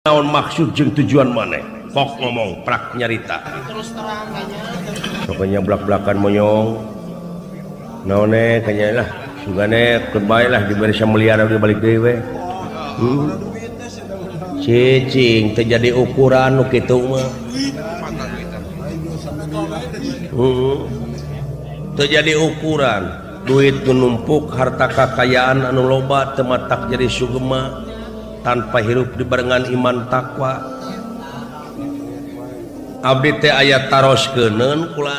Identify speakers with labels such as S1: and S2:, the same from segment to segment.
S1: Naon maksud jeung tujuan maneh? Kok ngomong prak nyarita.
S2: Terus terang kayaknya.
S1: Pokoknya blak-blakan monyong. Naone kayaknya lah, sugane keun lah diberi sameliar abdi balik deui we. Cicing teu jadi ukuran nu kitu mah. Teu jadi ukuran. Duit nu numpuk, harta kakayaan anu loba teu matak jadi sugema tanpa hirup dibarengan iman takwa. Abdi teh aya taroskeun kula.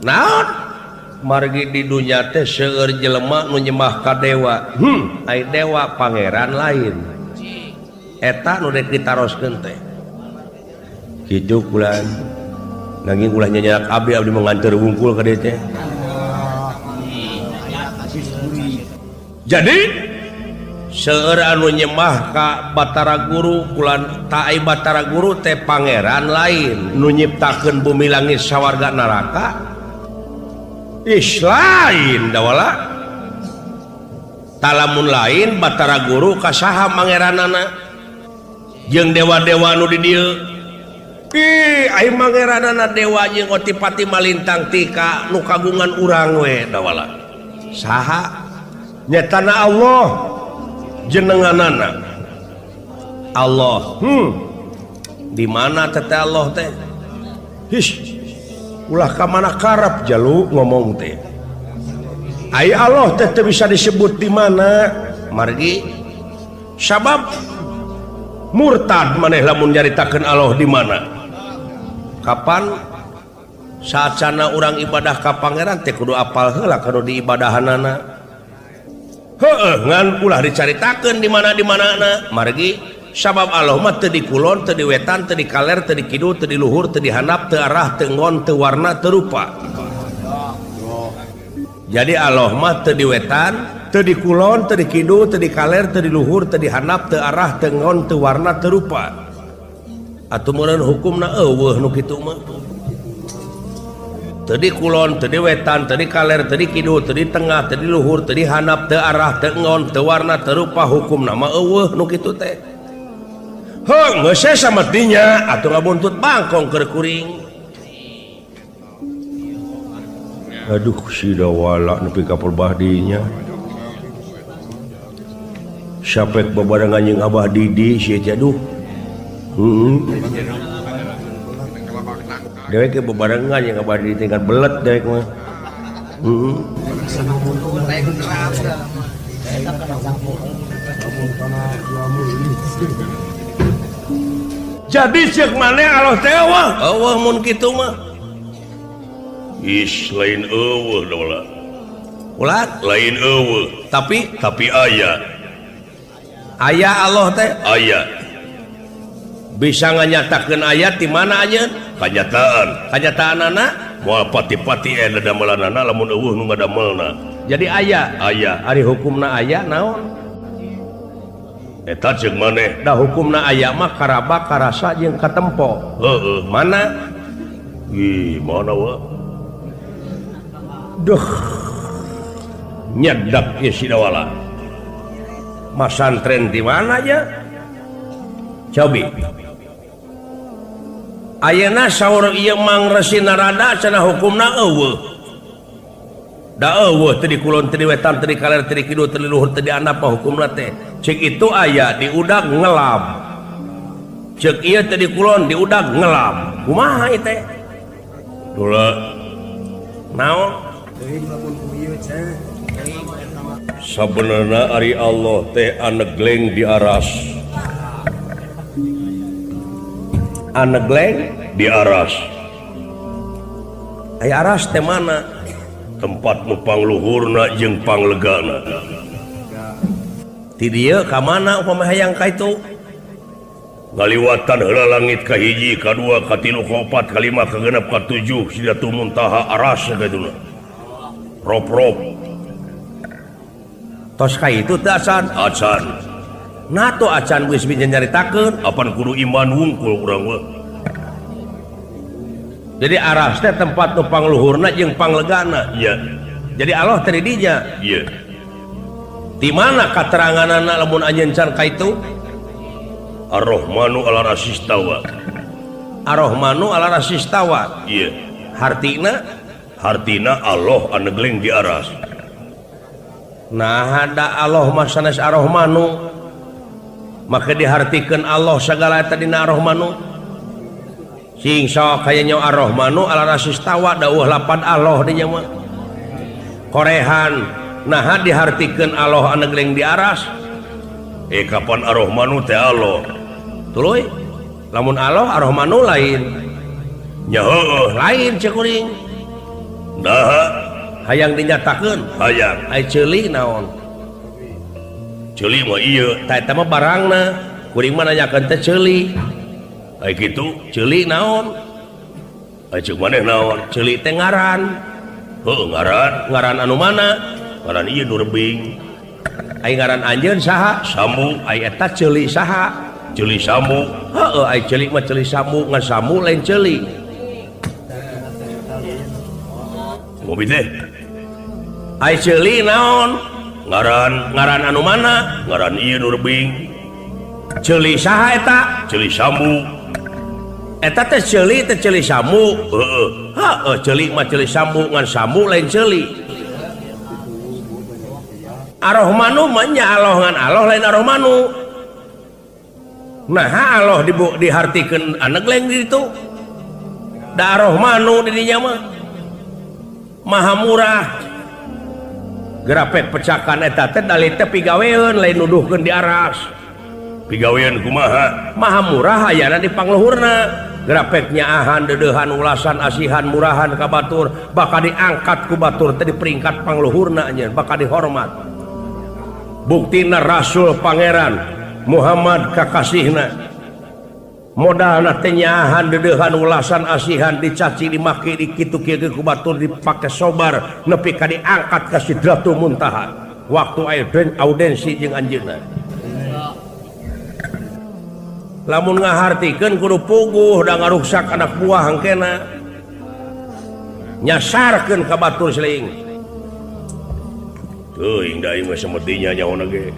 S1: Naon? Margi di dunya teh seueur jelema nu nyembah ka dewa. Ai dewa pangeran lain. Eta nu rek ditaroskeun teh. Kitu kula. Nanging ulah nyanyak abdi, abdi mah nganteur wungkul ka dieu teh. Jadi seueur anu nyembah ka Batara Guru kulan ta ai Batara Guru teh pangeran lain nu nyiptakeun bumi langit sawarga neraka. Ish lain dawala. Talamun lain Batara Guru ka saha pangeranana? Jeung dewa-dewa nu di dieu. Ih, ai pangeranana dewa jeung otipati malintang tika nu kagungan urang we dawala. Saha? Nyatana Allah jenenganana. Allah. Di mana teh Allah teh? Hish. Ulah ka mana karep jalu ngomong teh. Ai Allah teh teu bisa disebut di mana? Margi sabab murtad maneh lamun nyaritakeun Allah di mana. Kapan saacana urang ibadah ka pangeran teh kudu apal heula kudu diibadahanana. Heueuh ngan ulah dicaritakeun di mana di manana. Margi sabab Allah mah teu di kulon, teu di wetan, teu di kaler, teu di kidul, teu di luhur, teu di handap, teu arah, teu nggon, teu warna, teu rupa. Jadi Allah mah teu di wetan, teu di kulon, teu di kidul, teu di kaler, teu di luhur, teu di handap, teu arah, teu nggon, teu warna, teu rupa. Atuh meureun hukumna eueuh nu kitu mah. Teu di kulon, teu di wetan, teu di kaler, teu di kidul, teu di tengah, teu di luhur, teu di handap, teu arah, teu nggon, teu warna, teu rupa, hukumna mah eueuh nu kitu teh. Heuh, geus samatinya atuh ngabuntut bangkong keur kuring. Aduh, si dawala nepi ka perbahdinya. Sapek babarengan jeung Abah Didi si teh aduh. Dewek ke bebarengan jeung Abah Didi tingkat belet dewek mah. Jadi ceuk maneh Allah teh eueuh, eueuh mun kitu mah. Is lain eueuh dola. Ulah lain eueuh, tapi aya. Aya Allah teh aya. Bisa nganyatakeun aya di mana anjeun? Kanyataan. Kanyataanana moal pati-pati aya dadamelanana lamun eueuh nu ngadamelna. Jadi aya, aya. Ari hukumna aya naon? Eta ceuk maneh. Da hukumna aya mah karaba, karasa jeung katempo. Heueuh, mana? Ih, mana wa? Duh. Nyedak ieu si dawala. Masantren di mana ya? Cobi. Ayeuna saur ieu Mang Resi Narada cenah hukumna eueuh. Da eueuh teu di kulon, teu di wetan, teu di kaler, teu di kidul, teu di luhur, teu di handap mah hukumna teh. Ceuk itu aya di udag ngelab. Ceuk ieu teu di kulon, di udag ngelab. Kumaha ieu teh? Dula. Naon? Sabenerna ari Allah teh anegleng di aras. Anegleng di aras. Aya aras teh mana? Tempat nu pangluhurna jeung panglegana. Ti dieu ka mana upama hayang ka itu? Ngaliwatan heula langit ka hiji, ka dua, ka tilu, ka opat, ka lima, ka genep, ka tujuh, Sidratul Muntaha aras kitu. Rop-rop. Tos ka itu teh acan? Acan. Nah tuh acan geus bisa nyaritakeun, apan kudu iman wungkul urang mah. Jadi aras teh tempat nu pangluhurna jeung panglegana. Iya. Jadi Allah teh di dinya. Iya. Di mana kateranganana lamun anjeun can ka itu? Ar-Rahmanu ala arasyistawa. Ar-Rahmanu ala arasyistawa. Iya. Hartina hartina Allah anegleng di aras. Nah ada Allah mah sanes Ar-Rahmanu. Maka dihartikeun Allah sagala eta dina Ar-Rahmanu. Sing sok aya nya Ar-Rahmanu ala arasyistawa dawuh lapan Allah dinya mah. Korehan naha dihartikeun Allah anegleng di aras. Kapan Ar-Rahmanu teh Allah. Tuluy lamun Allah Ar-Rahmanu lain. Nya heueuh lain cek kuring. Nah hayang dinyatakeun hayang ai ceuli naon? Ceuli mah ieu tah eta mah barangna. Kuring mah nanyakeun teh ceuli. Ai kitu ceuli naon? Ai ceuk maneh naon? Ceuli teh ngaran. Heueuh ngaran. Ngaran anu mana? Ngaran ieu nu rebing. Ai ngaran anjeun saha? Sambu. Ai eta ceuli saha? Ceuli Sambu. Heueuh ai ceuli mah ceuli Sambu, ngan Sambu lain ceuli. Ngopi teh. Ai ceuli naon? Ngaran, ngaran anu mana? Ngaran ieu nu rebing. Ceuli saha eta? Ceuli Sambu. Eta teh ceuli Sambu. Heueuh. Heueuh ceuli mah ceuli Sambu, ngan Sambu lain ceuli. Ar-Rahmanu mah nya Allah ngan Allah lain Ar-Rahmanu. Nah Allah dihartikeun anegleng di ditu. Da Ar-Rahmanu di dinya mah maha murah. Gerapek pecakan eta teh dalih teh pigaweun lain nuduhkeun di aras. Pigaweun kumaha? Maha murah ayana di pangluhurna. Gerapek nyaahan deudeuhan ulasan asihan murahan ka batur bakal diangkat ku batur teh di peringkat pangluhurna anjeun bakal dihormat. Buktina Rasul Pangeran Muhammad kakasihna modalna teh nyaahan deudeuhan ulasan asihan dicaci dimaki dikitu kieu ku batur dipake sobar nepi ka diangkat ka Sidratul Muntaha waktu audensi jeung anjeunna. Lamun ngahartikeun kudu puguh da ngaruksak anak buah hangkena nyasarkeun ka batur seling. Teuing da ieu mah semetinya nyaona ge.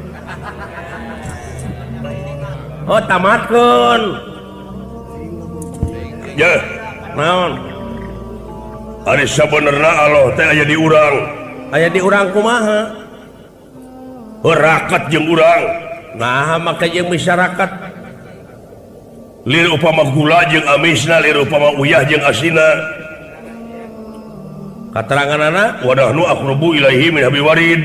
S1: Oh tamatkeun. Yeuh, naon? Ari sabenerna Allah teh aya di urang. Aya di urang kumaha? Rakat jeung urang. Nah, make jeung masyarakat. Lir upama gula jeung amisna, lir upama uyah jeung asina. Kateranganana wadahnu aqrabu ilaihi min hablil warid.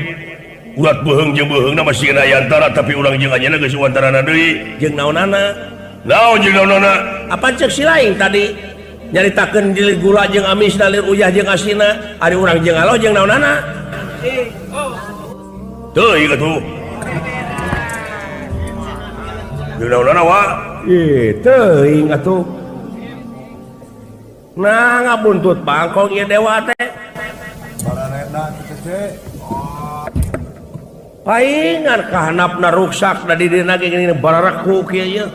S1: Urat beuheung jeung beuheungna masih aya antara tapi urang jeung anjeunna geus wantarana deui. Jeung naonana? Naon jeung naonana? Apa cek si lain tadi nyaritakeun lir gula jeung amisna, lir uyah jeung asina, ari urang jeung Allah jeung naonana? Teuing atuh. Jeung naonana wa? Ih, teuing atuh. Nah, ngabuntut bangkong ieu dewa teh.
S2: Bararena kitu teh.
S1: Paingan kahanapna ruksak da di dina ge geuning barareku kieu ieu.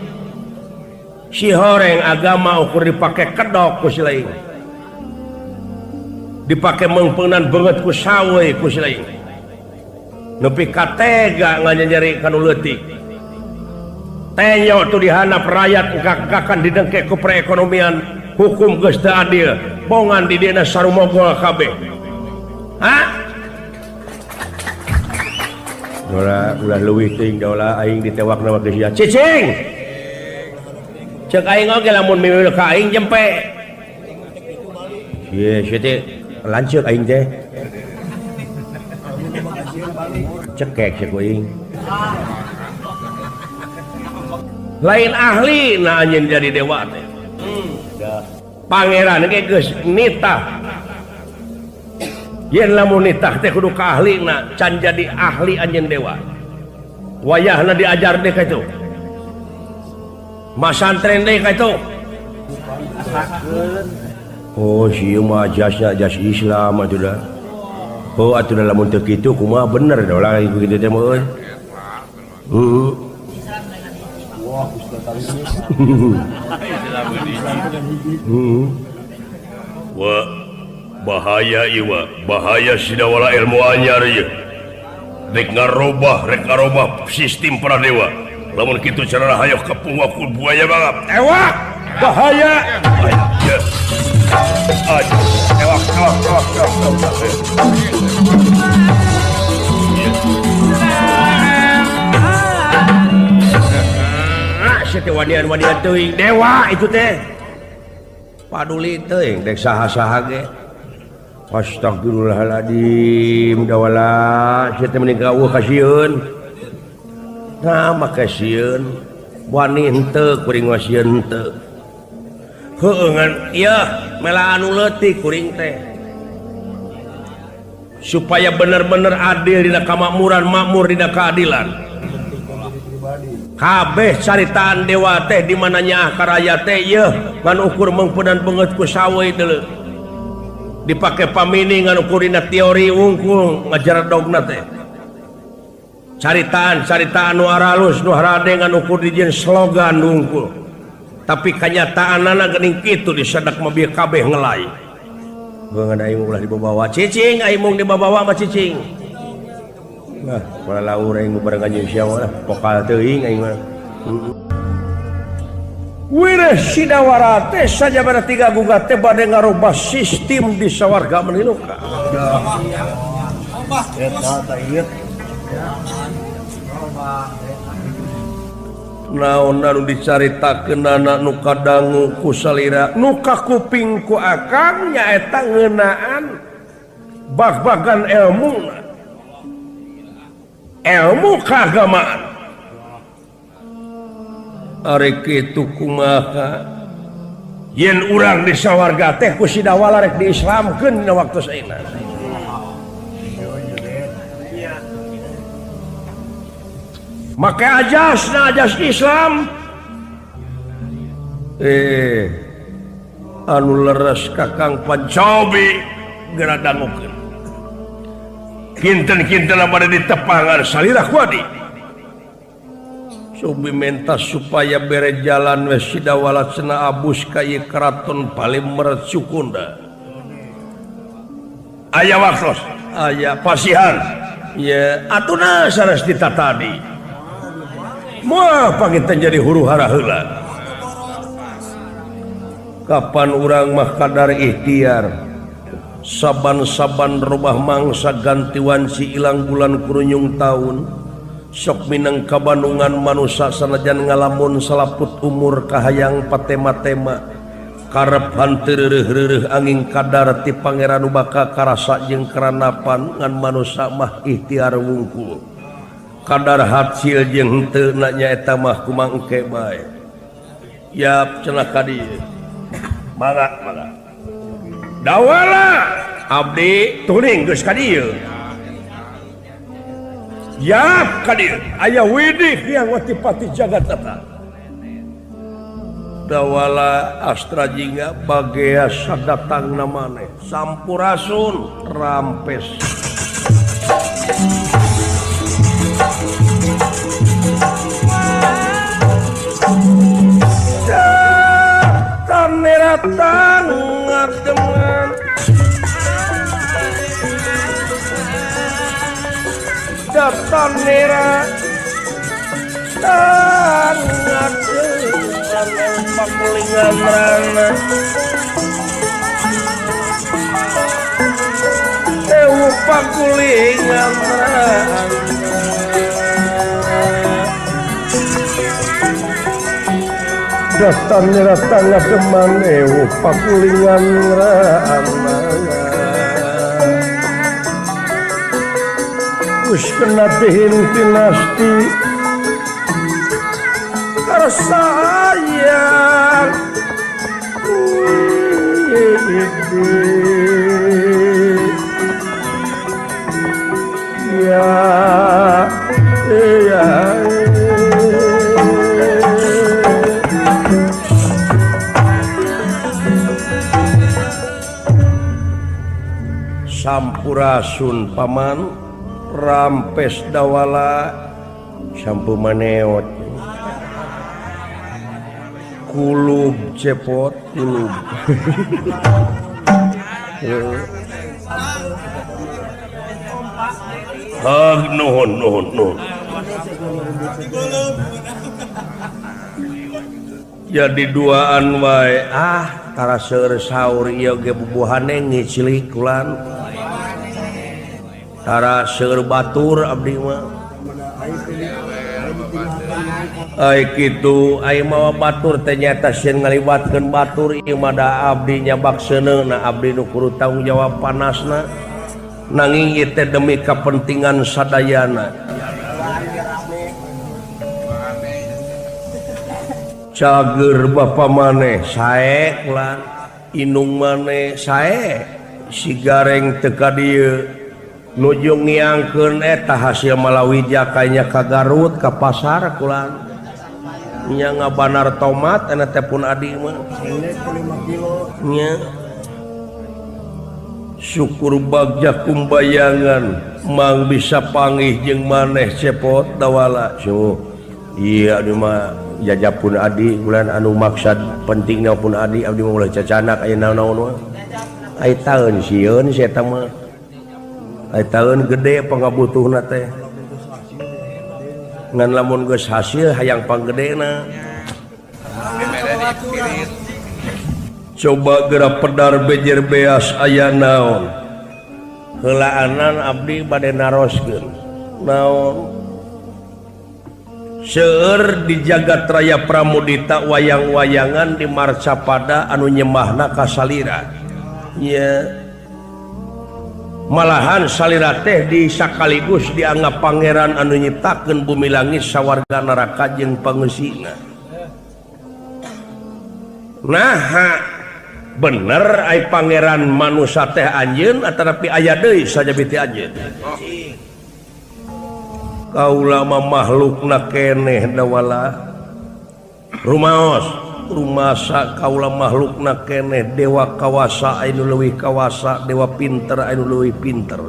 S1: Si horeng agama ukur dipake kedok ku si lain. Dipake meungpeungnan beungeut ku sawe ku si lain. Nepi ka tega nganyeri ka nu leutik. Tenyo tuh dihanap rakyat engkak-engkakan didengkek ku perekonomian hukum geus teu adil bongan di dina sarumogol kabeh. Hah? Dola ulah leuwih teuing dola aing ditewakna mah geus sia. Cicing. Ceuk aing oge lamun mimil ka aing jempe. Ye sia teh lanceuk aing teh. Cekek ceuk aing. Lain ahli nah anjeun jadi dewa teh. Pangeran ge geus nitah. Yen lamun nitah teh kudu ka ahlina, can jadi ahli anjeun dewa. Wayahna diajar deui ka itu. Masantren deui ka itu. Oh sieu mah jasna jas Islam atuh da. Oh atuh da lamun teu kitu kumaha bener da ulah kitu teh mah euy. Heeh. Wah, bahaya iwa, bahaya sidawala ilmu anyar ieu. Rek ngarobah sistem para dewa. Lamun kitu cara hayoh kapunggah ku buaya banget. Ewak bahaya. Aduh, ewak ewak ewak ewak. Wanian-wanian teuing dewa itu teh paduli teuing dek saha-saha ge. Astagfirullahaladzim dawala sia teh mending gaweuh kasieun. Nah make sieun wani henteu kuring mah sieun henteu. Heueuh ngan ieu mela anu leutik kuring teh. Supaya bener-bener adil dina kamakmuran, makmur dina keadilan. Kabeh caritaan dewa teh di mananya karaya teh yeuh ngan ukur meungpeunan beungeut ku sawe deuleu. Dipake pamini ngan ukur dina teori wungkul ngajaradogna teh. Caritaan-caritaan nu aralus nu harade ngan ukur dijieun slogan wungkul. Tapi kanyataanana geuning kitu disadak mah bieu kabeh ngelai. Ngan aing ulah dibawa cicing, aing mung dibawa mah cicing. Nah, pola laur aing barengan jeung sia mah pokal teuing aing mah. Wireh Sidawara teh sajabana tiga gugat teh bade ngarubah sistem di sawarga meniluka.
S2: Eta tah ieu.
S1: Naon anu dicaritakeunana nu kadangu ku salira, nu kakuping ku akang nyaeta ngeunaan bag-bagan ilmuna. Ilmu keagamaan. Ari kitu kumaha yen urang di sawarga teh ku Sidawala rek diislamkeun dina waktu saena. Make ajasna ajas Islam anu leres Kakang Pancobi geura dangukeun. Kinten-kinten pada ditepangan salira kuadi. Subi menta supaya bere jalan we Sidawala cenah abus ka ieu keraton Palimeret Sukunda. Aya waktos, aya pasihan. Ye atuna sanes ditatadi. Moal panginten jadi huru hara heula. Kapan urang mah kadar ikhtiar. Saban-saban robah mangsa ganti wanci ilang bulan kurunyung taun sok minang kabandungan manusa sanajan ngalamun salaput umur kahayang patema-tema karep hanteu reureuh-reureuh angin kadar ti pangeran baka karasa jeung keranapan ngan manusa mah ikhtiar wungkul kadar hasil jeung henteu na nyaeta mah kumangke bae. Yap cenah ka dieu mangga mangga Dawala abdi tuning geus ka dieu. Yap ka dieu aya widih yang watipati jagat tata. Dawala Astra Jingga bagea sadatangna maneh sampurasun rampes. Datang ngademan datang nera datang ngademan pakulingan rana ewu pakulingan rana datang datang ngademan ewu pakulingan rana Us kena dihintinasti tersayang ya ya Sampurasun paman rampes dawala sampu maneot kulub cepot kulub Hag nuhun nuhun nuhun. Jadi duaan wae ah tara seueur saur ieu ge bubuhane ngicilik kulan. Tara seueur batur abdi mah. Ai kitu ai mawa batur teh nyaeta sieun ngaliwatkeun batur ieu mah da abdi nyabak seuneuna abdi nu kudu tanggung jawab panasna nanging ieu teh demi kepentingan sadayana. Cager bapa maneh sae kulan inung maneh sae si Gareng teu ka dieu nuju ngiangkeun eta hasil malawija kayanya ka Garut ka pasar kulan nya ngabanar tomat eta teh pun adi mah nya syukur bagja kumbayangan mang bisa panggih jeung maneh cepot dawala so iya abdi mah jajapun adi bulan anu maksad pentingna pun adi abdi mah ulah cacanak aya naon-naon mah ai taeun sieun si eta mah ai taeun gede pangabutuhna teh ngan lamun geus hasil hayang panggedena. Coba geura pedar bejer beas aya naon heulaanan abdi bade naroskeun naon seueur di jagat raya Pramudita wayang-wayangan di Marcapada anu nyembahna ka salira nya malahan salira teh di sakaligus dianggap pangeran anu nyiptakeun bumi langit sawarga neraka jeung pangeusina. Nah bener ai pangeran manusa teh anjeun atanapi aya deui sajabiti anjeun. Kaula mah makhlukna keneh dawala rumaos rumasa kaula makhlukna keneh dewa kawasa anu leuwih kawasa dewa pinter anu leuwih pinter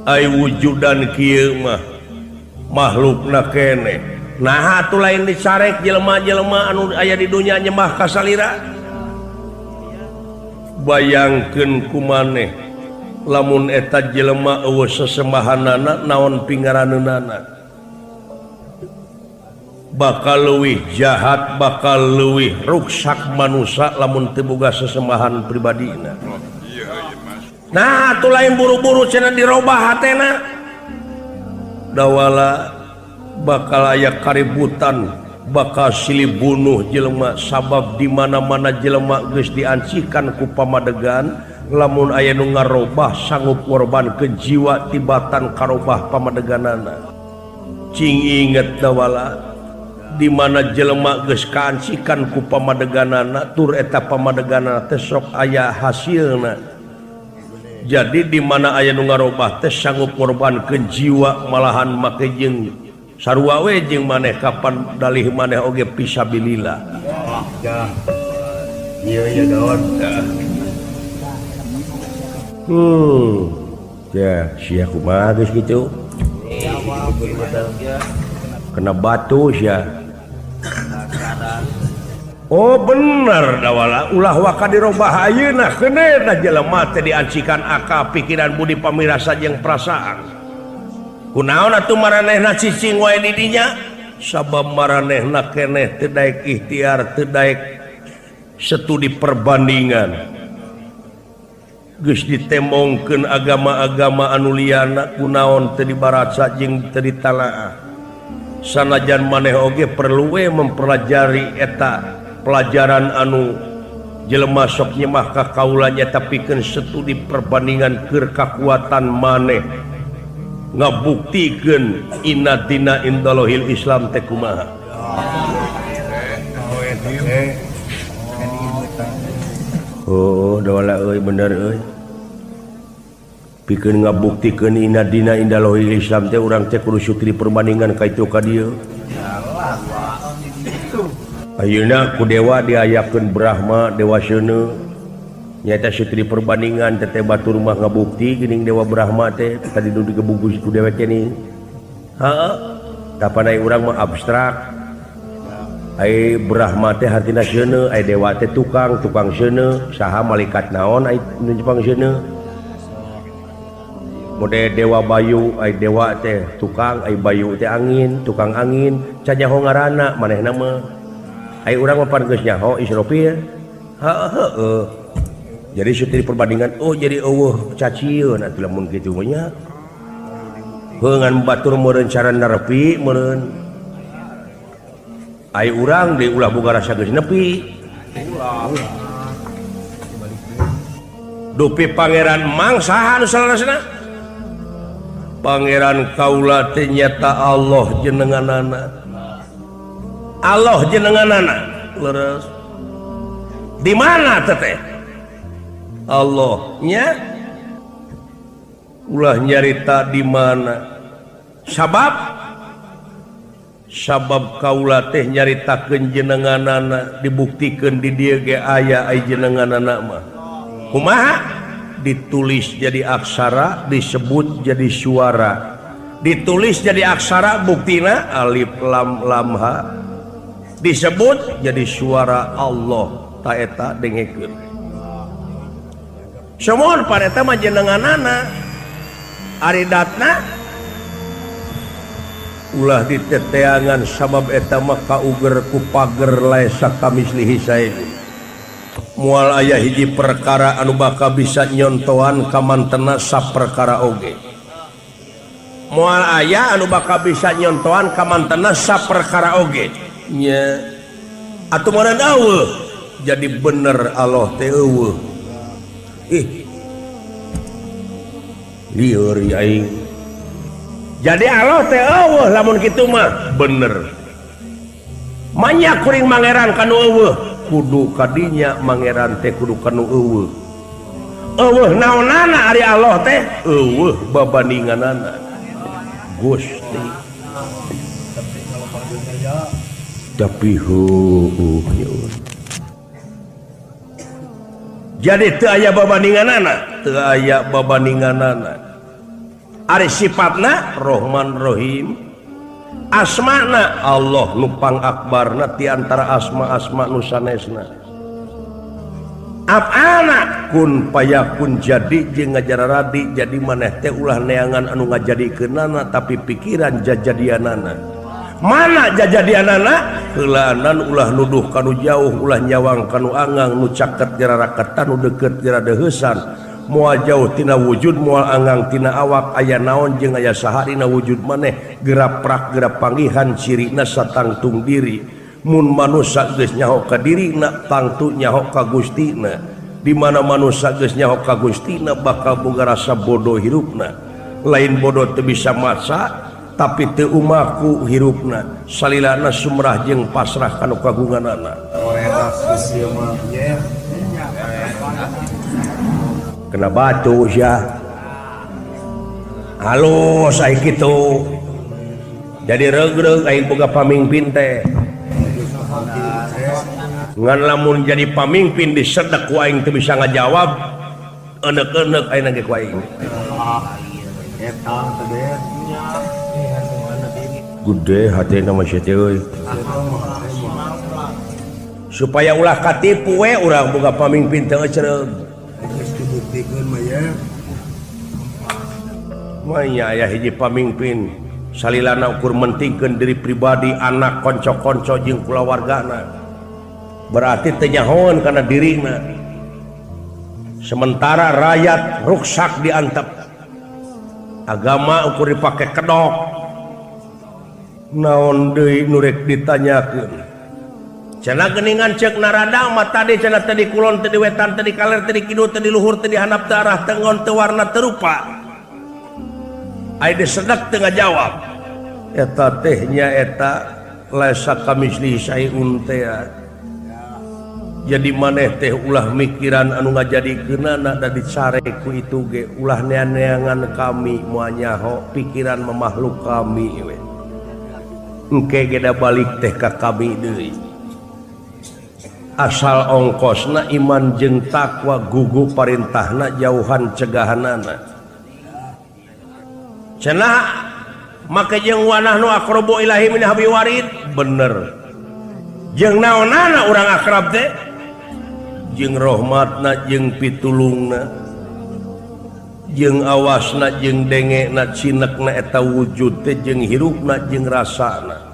S1: ai wujudan kieu mah makhlukna keneh. Nah atuh lain dicarek jelema-jelema anu aya di dunya nyembah ka salira. Bayangkeun ku maneh lamun eta jelema eueuh sesembahanana naon pingaraneunana bakal leuwih jahat bakal leuwih ruksak manusa lamun teu boga sesembahan pribadina. Nah atuh lain buru-buru cenah dirobah hatena dawala bakal aya kaributan bakal silih bunuh jelema sabab di mana-mana jelema geus diancikan ku pamadegan lamun aya nu ngarobah sanggup ngorbankeun jiwa tibatan karobah pamadeganana. Cing inget dawala di mana jelema geus kaancikan ku pamadeganana tur eta pamadeganana teh sok aya hasilna. Jadi di mana aya nu ngarobah teh sanggup ngorbankeun jiwa malahan make jeung sarua we jeung maneh kapan dalih maneh oge fisabilillah.
S2: Ya. Ieu ya daun.
S1: Ya, sia kumaha geus kitu? Kena batu sia. Oh bener dawala ulah waka dirobah ayeuna keuneuh jelema teh diancikan akal pikiran budi pamirasa jeung perasaan. Kunaon atuh maranehna cicing wae di dinya sabab maranehna keneh teu daek ikhtiar teu daek studi perbandingan. Geus ditembongkeun agama-agama anu liana kunaon teu dibaraca jeung teu ditalaah. Sanajan maneh oge perlu we mempelajari eta pelajaran anu jelema sok nyemah ka kaula nya pikeun studi perbandingan keur kakuatan maneh ngabuktikeun inna dina indalohil Islam teh kumaha. Oh dawala euy bener euy pikeun ngabuktikeun inna dina indalohil Islam teh urang teh kudu syukri perbandingan ka itu ka dieu. Ayeuna ku dewa diayakeun Brahma dewa seuneu nyaeta syukri perbandingan teh batur mah ngabukti geuning dewa Brahma teh tadi nu digebugus ku dewek nih. Heeh tapan ai urang mah abstrak ai Brahma teh hartina seuneu ai dewa teh tukang tukang seuneu saha malaikat naon ai nu Jepang seuneu mode dewa bayu ai dewa teh tukang ai bayu teh angin tukang angin can nyaho ngaranna manehna mah Ai urang mah pan geus nyaho Israfil. Heeh. Jadi seperti perbandingan oh jadi eueuh cacieun atuh lamun kitu mah nya. Heuh ngan batur meureun cara nerepi meureun. Ai urang deui ulah boga rasa geus nepi. Dupi Pangeran Mang saha nu salarasna? Pangeran kaula teh nyata Allah jenenganana. Allah jenenganana. Leres. Di mana teteh? Allah nya ulah nyarita di mana. Sabab sabab kaula teh nyaritakeun jenenganana dibuktikeun di dieu ge aya ai jenenganana mah. Kumaha? Ditulis jadi aksara, disebut jadi suara. Ditulis jadi aksara buktina alif lam lam ha. Disebut jadi suara Allah ta eta dengekeun. Sumur pareta mah jenenganana. Ari datna ulah diteteangan sabab eta mah kauger ku pager laesa kamislihi sae. Moal aya hiji perkara anu bakal bisa nyontohan kamantena saperkara oge. Moal aya anu bakal bisa nyontohan kamantena saperkara oge. Nya atuh meureun eueuh jadi bener Allah teh eueuh. Ih. Lieur aing. Jadi Allah teh eueuh lamun kitu mah bener. Manya kuring mangeran kanu eueuh. Kudu kadinya mangeran teh kudu kanu eueuh. Eueuh naonana ari Allah teh eueuh babandinganana. Gusti. Tapi heueuh. Jadi teu aya babandinganana, teu aya babandinganana. Ari sifatna Rahman Rahim. Asmana Allah nu pangakbarna ti antara asma-asma nu sanesna. Af'alna kun payakun jadi jeung ngajararadi jadi maneh teh ulah neangan anu ngajadikeunana tapi pikiran jajadianana. Mana jajadianana? Heulaanan ulah nuduh kanu jauh, ulah nyawang kanu angang nu caket jararaketan nu deukeut jaradeuheusan. Moal jauh tina wujud, moal angang tina awak, aya naon jeung aya saha dina wujud maneh, geraprak gerap panggihan cirina satangtung diri. Mun manusa geus nyaho ka dirina, tangtu nyaho ka Gustina. Di mana manusa geus nyaho ka Gustina bakal boga rasa bodoh hirupna. Lain bodoh teu bisa maca, tapi teu umaku hirupna. Salilana sumrah jeung pasrah kanu kagunganana. Kena batu ya halus aing kitu jadi regreg aing boga pamingpin teh ngan lamun jadi pamingpin disedek ku aing teu bisa ngajawab enek-enek aing ge ku aing gede hatena mah sia teh euy supaya ulah katipu we urang boga pamingpin teh ecereug. Maya aya hiji pamingpin salilana ukur mentingkeun diri pribadi anak konco-konco jeung kulawargana berarti teu nyahoeun kana dirina sementara rakyat ruksak diantep agama ukur dipake kedok naon deui nu rek ditanyakeun. Cenah geuningan ceuk narada mah tadi cenah teh di kulon teh di wetan teh di kaler teh di kidul teh di luhur teh di handap teh arah tengon teh warna teu rupa. Ai disedek teu ngajawab. Eta teh nya eta laisa kamislihi syai'un teh. Jadi maneh teh ulah mikiran anu ngajadikeunana da dicarek ku itu ge ulah neangan kami moal nyaho pikiran memakhluk kami we. Engke ge da balik teh ka kami deui. Asal ongkosna iman jeung takwa gugu parintahna jauhan cegahanana. Cenah make jeung wanahnu aqrabu ilahi min hablil warid bener. Jeung naonana urang akrab teh? Jeung rahmatna jeung pitulungna. Jeung awasna jeung dengekna cinekna eta wujud teh jeung hirupna jeung rasana.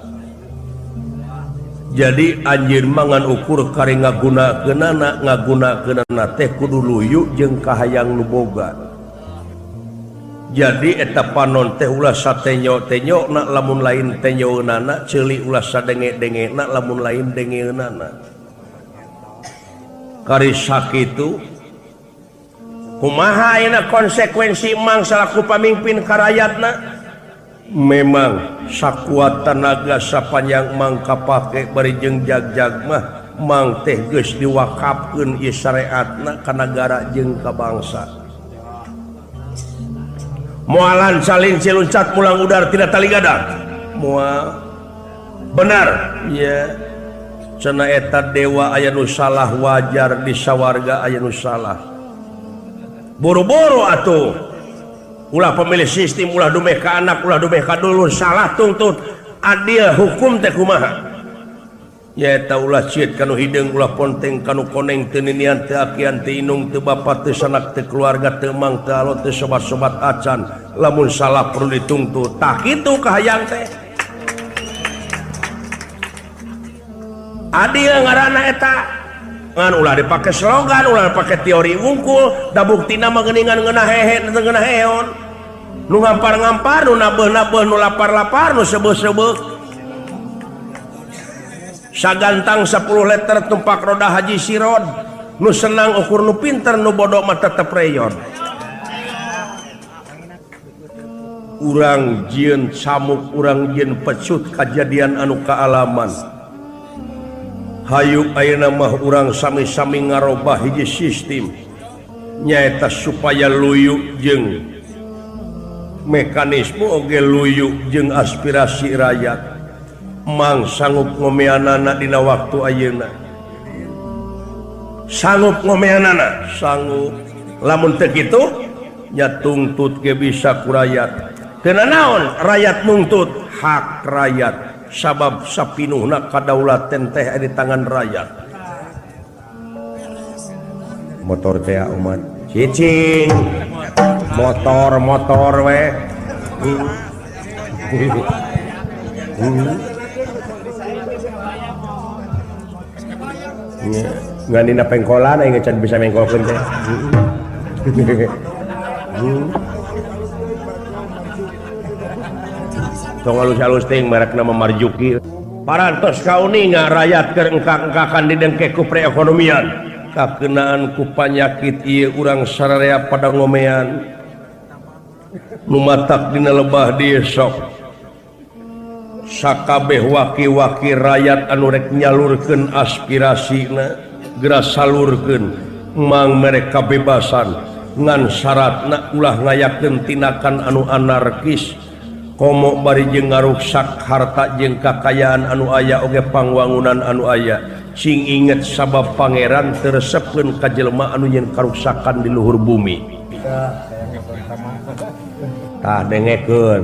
S1: Jadi anjeun mangan ukur kari ngagunakeunana ngagunakeunana teh kudu luyu jeung kahayang nu boga. Jadi eta panon teh ulah satenyo-tenyo na lamun lain tenyoeunana, ceuli ulah sadenge-dengena lamun lain dengeunana. Kari sakitu kumaha ayeuna konsekuensi mang salaku pamimpin ka rayatna? Memang sakuat tenaga sapanjang mang kapake bari jeung jagjag mah mang teh geus diwakafkeun ieu syariatna ka nagara jeung ka bangsa. Mualan salin ciluncat mulang udar tidak tali gadang. Moal benar ya. Cenah eta dewa aya nu salah wajar di sawarga aya nu salah. Boro-boro atuh. Ulah pemilih sistem, ulah dumeh ka anak, ulah dumeh ka dulur, salah tuntut. Adil hukum teh kumaha? Nyaeta ulah cieut kanu hideung, ulah ponteng kanu koneng, teu ninian, teu akian, teu inung, teu bapa, teu sanak, teu keluarga, teu mang, teu alot, teu sobat-sobat acan. Lamun salah perlu dituntut. Tah kitu kahayang teh. Adil ngaranna eta. Ngan ulah dipake slogan, ulah dipake teori wungkul, da buktina mah geuningan ngeunah hehe, teu ngeunah heon. Nu ngampar-ngampar, nu nabeuh-nabeuh, nu lapar-lapar, nu sebeuh-sebeuh. Sagantang 10 liter tumpak roda haji sirod. Nu senang ukur nu pinter, nu bodoh mah tetep reyon. Urang jieun samuk, urang jieun pecut kajadian anu kaalaman. Hayu ayeuna mah urang sami-sami ngarobah hiji sistem nyaeta supaya luyu jeung mekanisme oge luyu jeung aspirasi rakyat. Mang sanggup ngomeanana dina waktu ayeuna. Sanggup ngomeanana, sanggup. Lamun teu kitu nya tungtut ge bisa ku rakyat. Teu naon rakyat nungtut hak rakyat. Sabab sapinuhna kadaulatan teh di tangan rakyat. Motor teh umat cicing, motor-motor we. Ngan dina pengkolan aing can bisa mengkolkeun teh. Tong alus-alus ting merekna mah Marjuki. Parantos kauninga rakyat keur engkak-engkakan didengke ku perekonomian. Kakenaan ku panyakit ieu urang sararea pada ngomean. Nu matak dina lebah dieu sok. Sakabeh waki-waki rakyat anu rek nyalurkeun aspirasina geura salurkeun mang mere kabebasan ngan syaratna ulah ngayakeun tindakan anu anarkis. Komo bari jeung ngaruksak harta jeung kakayaan anu aya oge pangwangunan anu aya. Sing inget sabab pangeran teu resepkeun ka jelema anu nyeun karuksakan di luhur bumi. Tah dengekeun.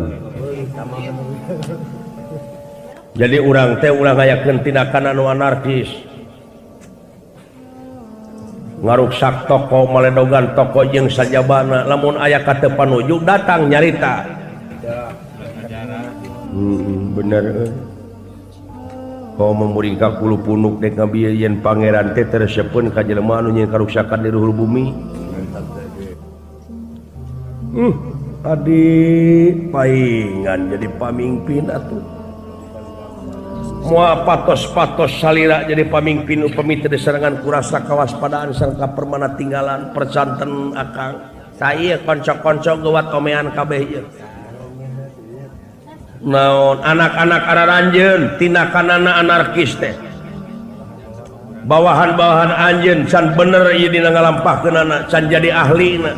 S1: Jadi urang teh ulah ngayakeun tindakan anu anarkis. Ngaruksak toko, maledogan toko jeung sajabana, lamun aya ka teu panuju datang nyarita. Bener. Kau memuringkak kulu punuk dek ngabieu yen pangeran teh teu resepeun ka jelema anu nyeun karuksakan di luhur bumi. Adi paingan jadi pamimpin atuh. Moal patos-patos salira jadi pamimpin upami teu diserangan ku rasa kawaspadaan sareng kapermana tinggalan percanten akang. Tah ieu kanca-kanca geuwat omean kabeh ieu. Naon anak-anak araranjeun tindakanana anarkis teh. Bawahan-bawahan anjeun can bener ieu dina ngalampahkeunana, can jadi ahlina.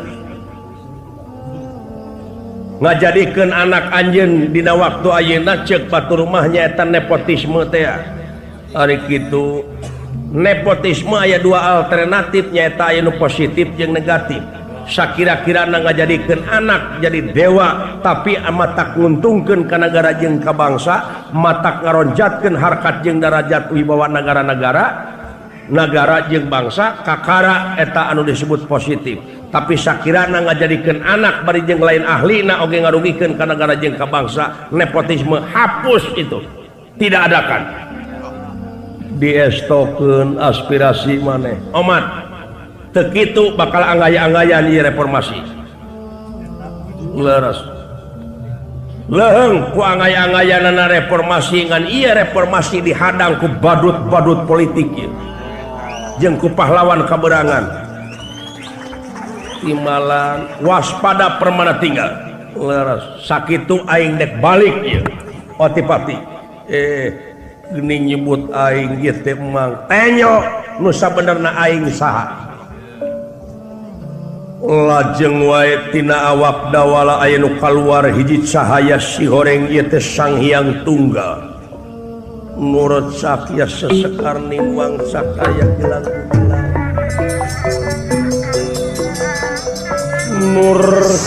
S1: Ngajadikeun anak anjeun dina waktu ayeuna ceuk batur mah nyaeta nepotisme teh. Ari kitu nepotisme aya dua alternatif nyaeta aya nu positif jeung negatif. Sakira-kirana ngajadikeun anak jadi dewa tapi matak nguntungkeun ka nagara jeung ka bangsa, matak ngaronjatkeun harkat jeung darajat wibawa nagara-nagara, nagara jeung bangsa kakara eta anu disebut positif. Tapi sakirana ngajadikeun anak bari jeung lain ahlina oge ngarugikeun ka nagara jeung ka bangsa, nepotisme hapus itu. Tidak adakan. Diestokeun aspirasi maneh. Omat teu kitu bakal angaya-angayan ieu reformasi. Leres. Leuheung ku angaya-angayanana reformasi ngan ieu reformasi dihadang ku badut-badut politik ieu. Jeung ku pahlawan kaberangan. Timalan waspada permana tinggal. Leres sakitu aing dek balik ieu. Otipati. Geuning nyebut aing ieu teh emang tenyo nu sabenerna aing saha. Lajeng wae tina awak dawala aya nu kaluar hiji cahaya sihoreng ieu teh Sang Hyang Tunggal. Nurut sakya sesekar niwang sakaya gilang gumilang. Nur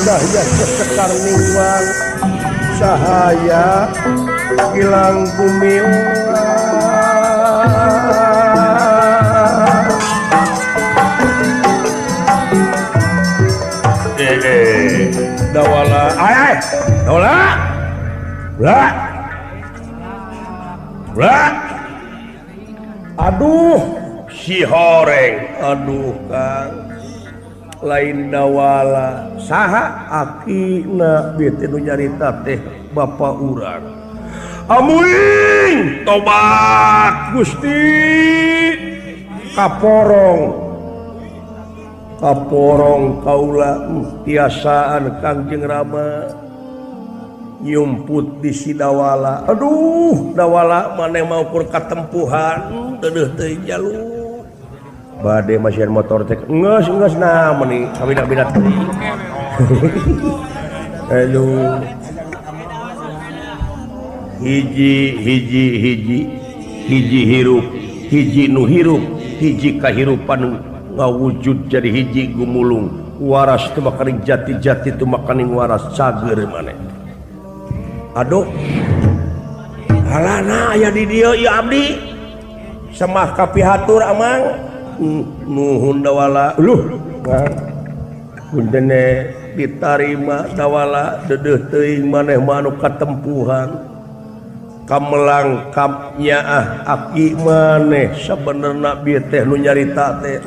S1: cahaya sesekar niwang cahaya gilang gumilang. Dawala ay dawala bla bla aduh si horeng aduh Kang lain dawala saha akina bieu teh nu nyarita teh bapa urang amuing tobat Gusti kaporong kaporong kaula tiasaan Kangjeng Rama nyumput di si dawala aduh dawala maneh mau kur katempuhan deudeuh teuing jalur bade masihan motor teh geus geus nah meuni kabina-bina teuing aduh hiji hiji hiji hiji hirup hiji nu hirup hiji kahirupan ngawujud jadi hiji gumulung waras tu makaning jati-jati tu makaning waras cager maneh aduh halana aya di dieu ieu abdi semah kapihatur amang nuhun dawala luh punten ditarima dawala deudeuh teuing maneh mah anu katempuhan kamelang kapnya ah aki maneh sabenerna bieu teh nu nyarita teh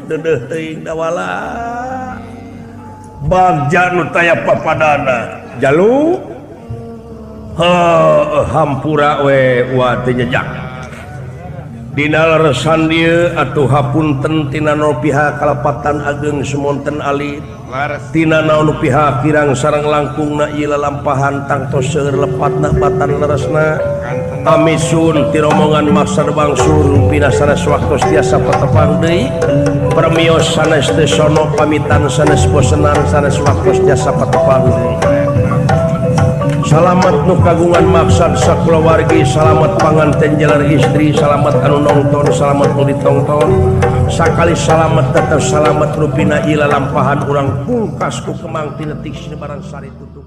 S1: deudeuh teuing dawala bagja nu taya papadana jalu heuh hampura we wa teu jejak dina leresan dieu atuh hapunten tina nu pihak kalepatan ageng semonten alit tina naon pihak kirang sareng langkungna ieu lalampahan tangtos seueur lepatna batan leresna amisun ti romongan maksar bangsul pina sanes waktos tiasa patepang deui permios sanes teu sono pamitan sanes bosenan sanes waktos tiasa patepang deui. Salamat nu kagungan maksad sakulawargi, salamat panganten jalar istri, salamat anu nongton, salamat nu ditongton. Sakali salamat tetep salamat rupina ieu lalampahan urang pungkas ku kemang tinetik sinebaran sari tutur.